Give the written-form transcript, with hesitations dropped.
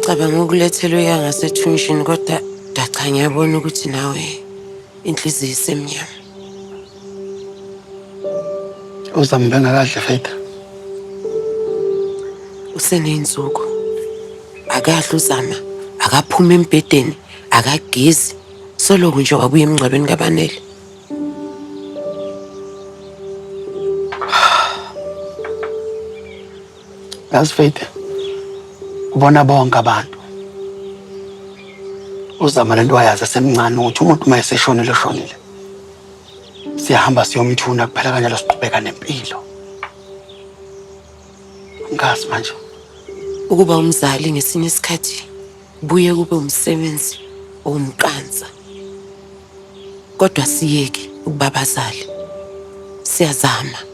Bengicabanga ukulethela uya ngasethunjini kodwa dacha ngiyabona ukuthi nawe inhliziyo isemnyama. Uzama bengakadli Faith. Useney'nsuku. Akadli uzama, akaphumi embhedeni, akagezi. Soloku nje wabuya emngcwabeni kaBanele. Yazi Faith, ubona bonke abantu. Uzama lento wayazi esemncane ukuthi umuntu uma eseshonile ushonile. Siyahamba siyomthuna kuphela kanjalo siqhubeka nempilo. Ngazi manje. Ukuba umzali ngesinye isikhathi buye kube umsebenzi owumqansa. Kodwa siyeke ukuba abazali. Siyazama.